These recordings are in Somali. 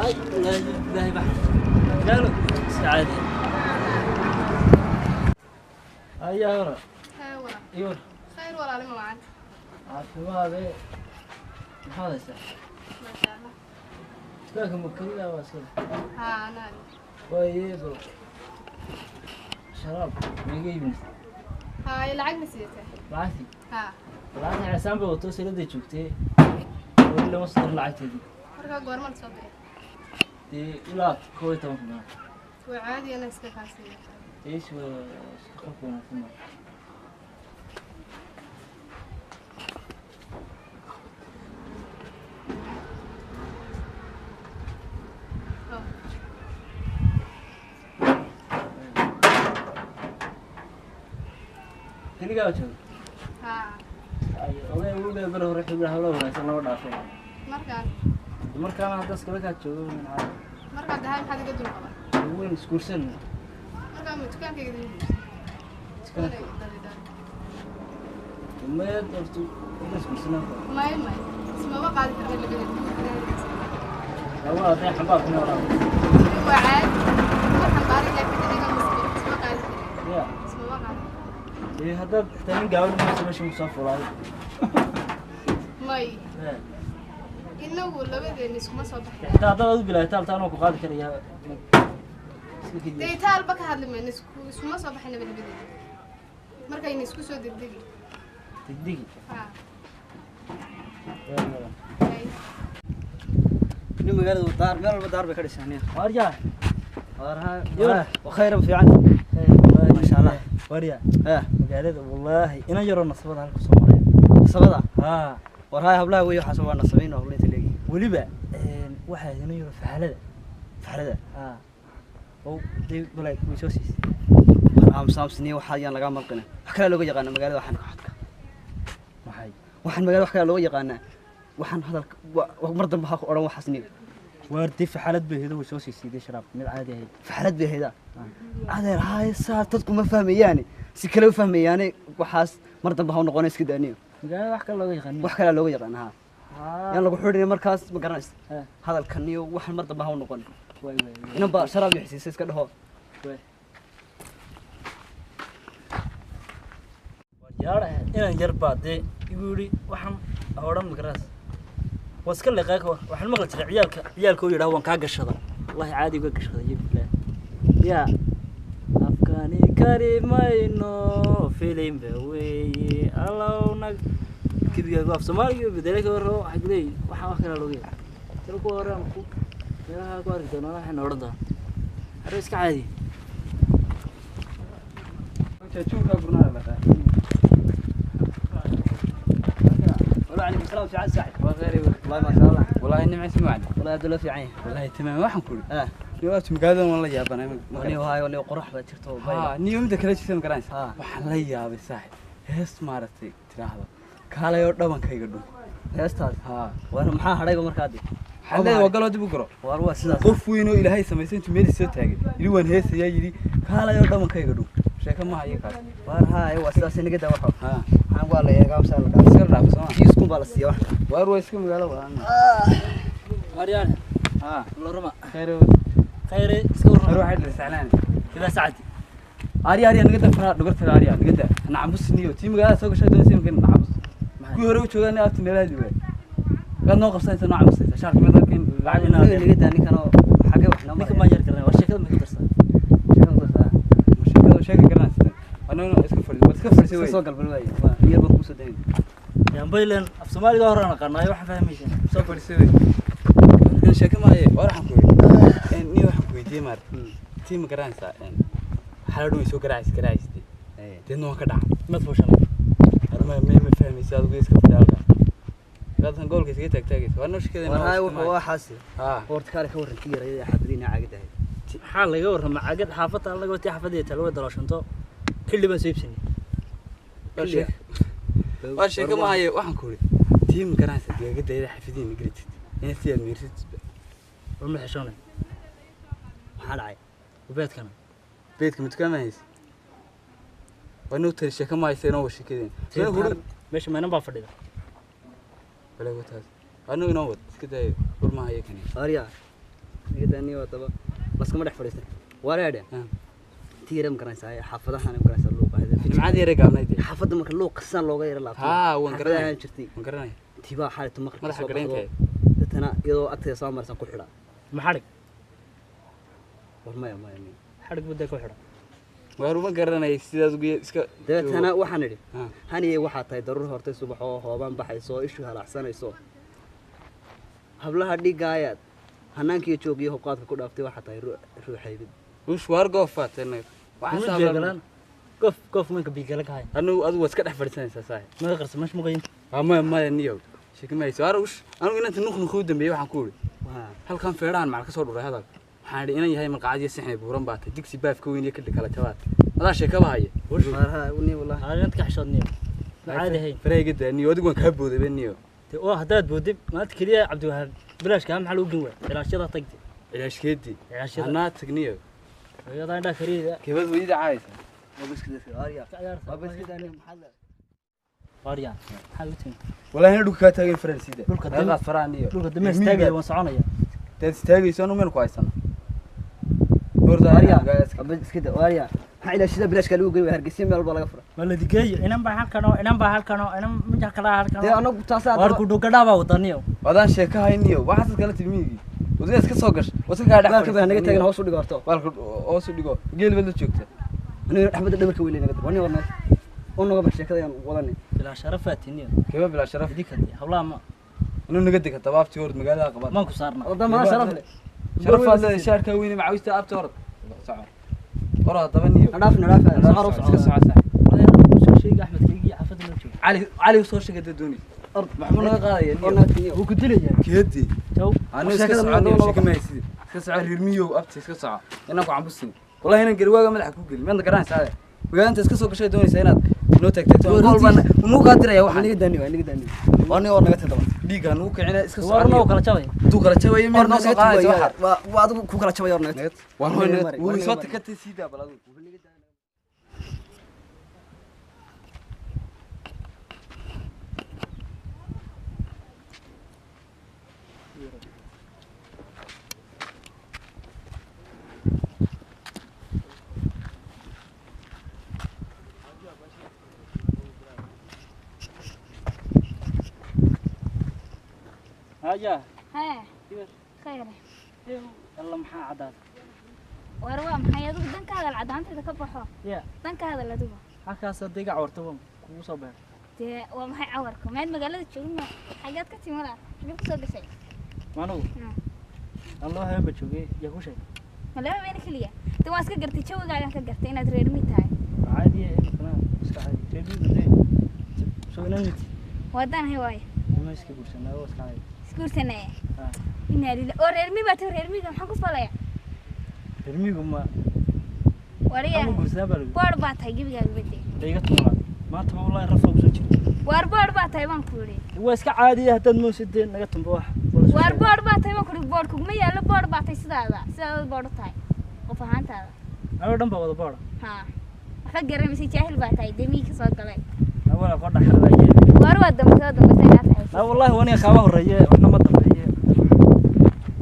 Ay, ilaahay bax gaalo iska caadi ayaa hora. Haa walaal. Iyo Khayr walaal, ma wacan? Caafimaade, maxaad haysaa? Maasha Allah. Dukaanka ma keliya waa iska? Haa, anaa. Waaye, bal sharaab maiga iibinaysa? Haa, lacag ma sidatay? Lacagtii? Haa. Lacagta xisaan bay wato, salada joogtay, weli lama soo dirin lacagteedii. Markaa goorma la soo diray? Dee ilaa 11-ka maa. Waa caadi, anaa iska kaasiiya. Iis waa iska qof wanaagsan maa. Oh. Keligaa jooga? Haa. Ay, oday ugu ber hore xibra hawla wanaagsan lama dhaafo. Markaan Markaana hadda iskala kaa joogo min caadi. Markaad dahay maxaad iga dul qaban? Weyn isguursan. Markaa ma dukaankayga dul? Dukaanka. Maya, horta ina isguursanaa. May, may, ismama qaadi karna labada. Lagu aday xambaar kuna walaa. Waa caadi, ma xambaari, laakiin adiga miskiin isma qaadi karin. Ya. Ismama qaadi. Dee haddaad xitaa nin gaaban mayso meesha ku soo fulaay. May, inagu labadeena iskuma soo baxay. Xitaa haddaad adu bilaahi taalta anoo ku qaadi karaya iska kediya. Dee taalba ka hadli mayno, iskuma soo baxaynaba labadeena, markayna isku soo degdegi. Degdegi. Haa. Yaa. Ay. Nin magaalada daar meel walba daar bay ka dhisaan. Waaryaa. Waarha. Yo. Khayran fiican, maasha Allah. Waaryaa. Eh. Magaalada wallaahi ina yaroo nasabada halku soo maray. Nasabada? Haa. Warhaay, hablaha wey waxaas waa nasabayn oo hablaha inta leegihin. Weliba waxaa ina yaro faxalada. Faxlada? Haa, oo dee balay way soo siisay. Aamus aamusniya, waxaa yaan lagaa malqina, wax kalaa looga yaqaana magaalada waxaan xodka. Maxay? Waxaan magaalada wax kalaa looga yaqaanaa, waxaan hadalka mar dambe ha ku odhan waxaas niyo. Waar dee faxalad bay hedo, way soo siisay dee sharaab mid caadi ahayd. Faxlad bay haydaa adeer, haay, saa dadku ma fahmayaane, si kale u fahmayaane, waxaas mar dambe ha u noqona, iska daaniyo. Magaalada wax kale looga yaqaan? Wax kalaa looga yaqaana, haa. Yaan lagu xidhin markaas, ma garanaysa? Ha. Hadalkan iyo waxaan mar dambe ha u noqon. Waay waay waay. Inan baa sharaab iyo xisiisa iska dhaho. Waay. Yaara, inaan yar baa dee igu yidhi waxaan odhan magaraas waa iska liqaa ka waxaan maqli jiray ciyaalka oo yidhaha waan kaa gashada, wallahi caadi uga gashada iyo bilaah yaa afkani kari mayno filimba weeye allowna kibigaagu af soomaaliga bedele ka warrabo. Waxay ku leeyihin waxaan wax kalaa looga yahay talo kuwa hore aan ku meelaha ku arki doonaa, waxayna odhan doonaa arrin iska caadi. Wala calaykum salaam, fiican saaxib, wallahi maasha Allah. والله نمعس معنا. Wallahi hadda loo fiican yahay. والله تمام، waxaan ku ah iri magaalada waan la yaabanay. Wani hayo, wani qorax baa jirto oo bayla. Ha, niyo mida kale jirta ma garanaysa? Ha. Waxaan la yaabay saaxib hees maaragtay tiraahdo kaalay oo dhabankayga dhun. Heestaas? Ha. War maxaa hadhayba markaa dee? Waxaan leeyahay waa galoo dib u guro. War waa sidaas. Qof weyn oo ilaahay samaysay intuu meel soo taagay yidhi waan heesayaa, yidhi kaalay oo dhabankayga dhun, sheeko ma hayo kaas. War hayo, waa sidaas, inaga daa waxo. Ha. Waxaan waa la eegaa amsa la dhaafo. Iska dhaafo soo ma? Kiiskun baa la siiya wax. Waar waa iska magaalo waan. Waaryaane. Ha. Lorama. Khayr. Khayre, iska warrama. Khayr, waxay dhisaclaan. Kidaa sacadi. Ari ari naga da fara dhugarta, ari naga da nacabus niyo tii magaalada soo gashay doonaysa imkan nacabus kuwii hore u joogaan aafta meelaha liwaa gaad noo qabsanaysa noo cabusaysa shaarka mid halkan lacag. Inaga naga daa ninkan oo xagee wax noo ninka maraya. maan yar garanay, waa sheekada ma ku darsaa? Sheekada ku darsaa. Sheekada sheeka garanaysa anaguna iska fadhi, waad iska fadhisay Iska wey. Soo galbal waaye, waa yar baan kuusoo dayn. Yambaylen af soomaaliga hore aan aqaanaayo, waxaan fahmaysaa. Soo fadhisay wey, markan sheeka maaye. Waar waxaan ku yidhi niyo waxaan ku weydiiyey maarata tii ma garanaysaa xaaladhu way soo garaacaysa garaacaysa deedna waan ka dhacay. Mad fuushan. Arma ma fahmaysa adigu, iska fadhi halkan gaadsan goolka iskaga taagtaagaysa waa noo sheekada. War hayo, wuxuu waxaasi ha. Horta kaale ka warran tii yarayda xaafadiina caagadahay. Maxaa laga warrama? Cagad xaafadda laga watay, xaafadda taal way dalooshanto, xilli baan soo iibsanay. Waa sheeko maaye, waxaan ku iri tii ma garanaysa deegadayda xafidiina geli jirtay in si aad miirsid. War ma xishoonay? Maxaa dhacay? Ubeedkana. Beedka ma dukaan ma haysa waa noo tiri sheeko ma haysa inoo sheekadeen. Meesha maynan baa fadhida. Walahi wataas waa noo inoo wad iska daayo, war ma hayo kani. Arya. Naga daaniyo haddaba laskama dhex fadhiistan wareedhe tiira ma garanaysaa xaafadahan ma garanaysaa luuqa Nimcadii yare gaabnayd. Xaafadda marka luuqa san looga yara laabto. Haa, waan garanaya. Xaafadahan jirtay. Waan garanaya. Tibaa xaalatu maqribka Madaxa soo gareenka. baxdo deetana iyadoo agteeda soo marsan ku xidha. Ma xadhig? War maya maya maya. Xadhig buu dee ku xidha. Waar uma garanaya sidaad ugu iska. Dabeetana waxaan idhi Ah. haniyey waxaa tahay daruur hortay subax oo hoobaan baxayso ishu halaacsanayso hablaha dhigaayaad hanaankiiyo joogiyo hubqaadka ku dhaaftay waxaa tahay ruuxaybid. Ush waar goof faatay. Kuma jeegalaan goof goof manka biigala ka hay. Anu adigu waad iska dhex fadhiisanaysaa saaxiib. Maga qarsa meesha muqayin. Waa maya maya niyow. Sheeki mayso. Waar ush anigu inanta nuq nuquu dambeeyay waxaan ku idhi. Waa. Halkan feerahan macal ka soo dhuray hadal. Waxaan idhi inan yahay malqacad iyo sixnay buuran baatay. Digsi baaf ka weyn iyo kadhi kala jabaad. Adaa sheekaba haya. Waar, uni wallahi. Inta ka xishoodniyo ma caadi ahayn. Fareyga daa niyow adigu waan kaa booday be niyow. Dee oo haddaad boodday maanta keliya Cabdiwahaab bilaashkaa maxaa lagu gen waaya cilaashyada tagte. Cilaashkeedii. Cilaashyada. Anaa tag niyow. Hooyadaa indhaha kariida. Keebad weyda caaysa. Waa iska waarya. Waa iska daaniyo maxaa la Waaryaa maxaa lagu timi? Wallahi ina dhulka kaa taagan faraan sida. Dhulka Dhulka faraan niyow. Dhulka dambe istaagaya waan soconaya. Dad istaagayso anu meel ku haysana. Horta waarya waa iska da waarya maxaa ilaashida bilaashka lagu geyn Hargeysa meel walba laga fura. Ma la digeeyo inan baa halkan oo inan baa halkan oo inan midka kale halkan. Dee anagu taasaa waar ku dhugadhaa baa wadaniyo. Wadaan sheeka hayniyo waxaas kala tilmiigi. Wadada iska soo gash. Wadada ka dhex. Baalka baa naga taagan hoos u dhigo horto. Baalka hoos u dhigo. Geel baad la joogta. Aniga dhaxmada dhabarka weyn naga wani warna oo naga bax sheekada ayaan wadanay. Bilaa sharafaatiniyo. Keeba bilaa sharaf. Idinka dee hawlaha ma Inuu naga dega tabaabtii hor magaalada qabaad. maan ku saarna. Wadada ma sharaf leh. Sharaf aad leedahay shaarka weyn macawista abta hor. Soco. Hor hadaba niyo. Nadhaaf nadhaaf soco Iska soco. soco saaxiib. Soo sheegay Axmed keygii xaafadda loo joogo. Cali Cali soo sheegay dad doonaysa. Maxmuu naga qaadaya niyo. Warna tiyo. Wuu ku dilayaa. Keedii. Jaw. Anu iska Sheekada soco ma niyo loo sheeka ma haysid. Iska soco reer miyow abta iska soco. Inaan ku cambusin. Wallahi inaan garwaaga madaxa ku gelin. Maad garanaysaa adeer. Magaalada inta iska soo gashay doonaysaa inaad noo tagtagto. Gool baan nuu kaa diraya waxaan. Naga daaniyo naga daaniyo warni war naga tagdaba. Dhiigga nuu kicina iska soco. Waar noo kala jabay. Intuu kala jabayo meel noo soo qaadaysa waxaad. Waa waa adigu ku kala jabay war naga tag. Waan Naga mari, wuu naga soo mari. takatay siidaa bal adigu. Haya. Hee, khayr. Alla maxaa caddaad? War waa maxay adigu danka hadal caddaanteeda ka baxo. Ya. Danka hadal adigu. Halkaas hadday iga cawarto waan kugu soo beer. Dee waa maxay cawarka? Maad magaalada joogin ma xageed ka timi walaal? Xageed kusoo gashay? Manugu aan loo habeen ba joogay yaa ku sheegay. Ma laba habeen keliya? Dee waan iska gartay jawigaagaan ka gartay inaad reer miyi tahay. Caadi imikana iska caadi reer miyigu dee soo inan mid. Waadaan hay waayo. Ama iska guursanaa waa iska caadi. Isguursanaya. Ah. Inaa lila oo reer miyi baa tahay reer miyiga maxaan ku falaya? Reer miyigu ma Wariyaa. ama guursanaa baa lagu. Boor baa tahay gebigaaga bade. Dee iga tumaa maanta ma wallahi rafaa kusoo jira. Waar boor baa tahay baan ku yidhi. Waa iska caadiya haddaad moosid dee naga tumbo wax waa la soo Waar sheegay. boor baa tahay baan ku yidhi boor kuguma yaallo boor baa tahay sidaada sidaada boor u tahay qof ahaantaada. Anoo dhan baa wada boora. Haa. Waxba garanaysa jaahil baa tahay dee miyi ka soo galay. Awal aqoon dhaxalaya. Waar waa dambaysa waa dambaysa inaad tahay. La wallahi waniga kaama horeeye waxna ma dambeeye.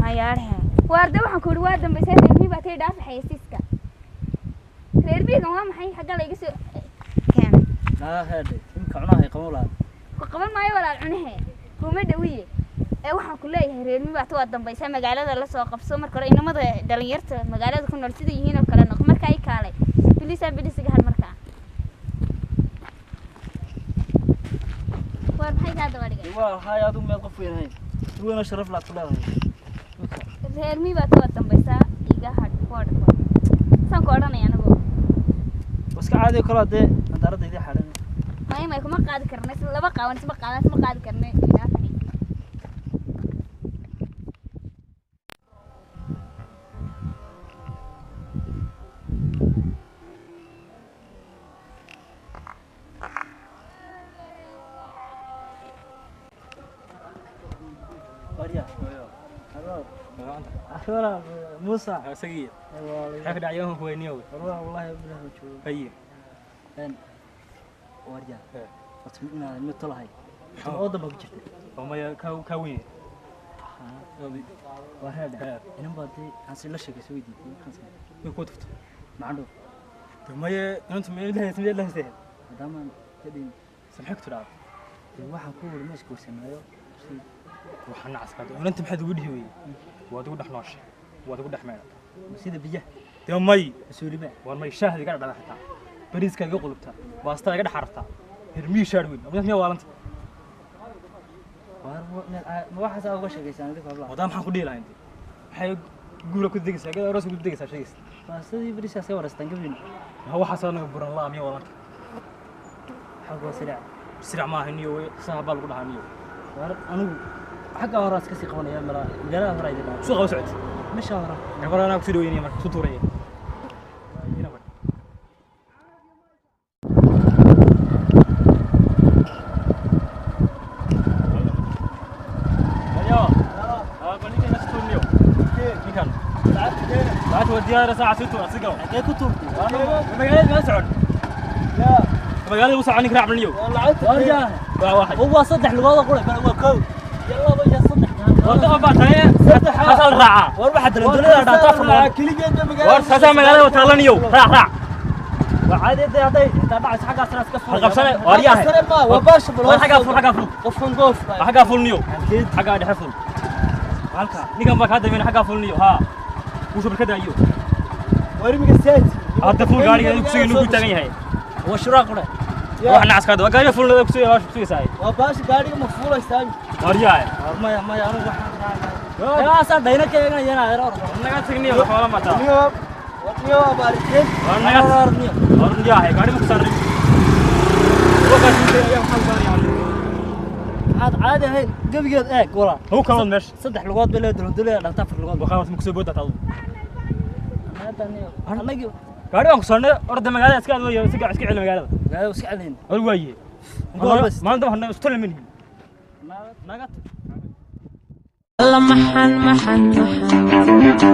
Hayaarhe. Waar de waxaan ku yidhi waa dambaysa reer miyi baa tahay dhaafi xayeysiiska. Reer miyigan waa maxay xagga la iga soo keenay? Laa heedhe imka cunaha ay qaban lahaa. Ku qaban maayo walaal cunahe. Kuma dhawiye. Ee waxaan ku leeyahay reer miyi baa tahay waa dambaysa magaalada la soo qabso marka hore inamada dhalinyarta magaalada ku nool sida yihiin oo kale noqo marka ay kaalay. Bilisa bilisiga hal markaa. Waar maxay kaa daba dhigay? Waa haay adigu meel qof weyn ahayn. Weyn oo sharaf laad ku leedahay. Reer miyi baa tahay waa dambaysa iga hadh boodhka. Saan ku odhanaya anigu. Waa iska caadi oo kale dee nadaaradda idii xadhan. Maya maya kuma qaadi karna laba qaawan isma qaadan isma qaadi karna ilaafani. Warya. Wala Musa. Isagii maxaa ka dhacay ku weyniyow? Wallahi wallahi bilahi ma joogo. Haye. Een warya. Horta inaad mid tolahay. Oo damba ku jirta. Oo maya ka weyn. Waa reer inan baa dee aan si la sheekayso weydiiyey maxaan sameeyay? Way ku tufto. Macandho. Maye inantu meel la haysan meel la haysan. Maadaama kadin samxay ku tiraa. Dee waxaan ku wuri ma isguursanaayo. Waxaan nacaska inanta maxaad ugu dhihi weyey? Waad ugu dhex nooshay, waad ugu dhex meedhatay sida biyaha. Dee may mas-uulima war may shaahda iga dhadhada xitaa bariiska iga qulubtaa baastada iga dhex arartaa hermii shaar weyn abda miyaa waalanta? Waar ma waxaas aa uga sheekaysaan adigu hablaha? Wadaa maxaan ku dhihi lahaa inte maxay guura ku degaysaa gada aroos ku degaysaa sheegaysa baastadii bariiskaas ka waraystaan gabiina. Ma waxaas anaga buran laa miyaa waalanta? Xag waa silic. Sirac maaha niyo wey saha baa lagu dhahaa niyo. Waar anigu xagga horaas kasii qabanaya malaa magaalada hore idin dhaha. Suuqa u socotay meesha hore gabar anaa kusii dhaweynaya marka ku tuuraya. Xagee ku tuurtay? Waa saddex lugood oo qura waa kow iyo laba iyo saddex. War waxaa dalandoolada dhaanta afar lugood. Waa caadi dee hadday xitaa dhacayso xaggaas iska furay. Qofkan goof. Xaggaa dhexe ful. Halka ninkan baa kaa dambeyn xaggaa fulniyo haa wuu shabakada ayo. War imiga saad. Hadda ful gaariga inuu kusugay inuu ku taagan yahay. Waa shuraa qura. Wax nacas ka waa gaariga fulnada kusugay waa kusugaysaa. Waa baashi gaariga ma fuulaysaa? Waaryahay. Maya maya anigu waxaan raacay yaasaa dhayna ka eeganayana adeer ordo. Naga tagniyo wax wala mataa. Niyo niyo baariteen. War naga war yahay gaari ma ku saaray wakaas intee ayaa waxaan saaraya. Waxaad caadi ahayn gebigeed eeg walaa. Haw kalood meesha. Saddex lugood bay leedahay dalandoolada dhaanta afar lugood. Waxaa ma kusoo boodaa taadu? Annagii gaari baan ku saarnay orda magaalada iska aad weeyo iska iska celi magaalada. Magaalada iska celin. War waaye maanta waxaan isku tolamin naga alla maxan maxan maxan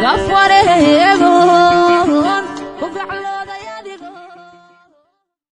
gaf wareego.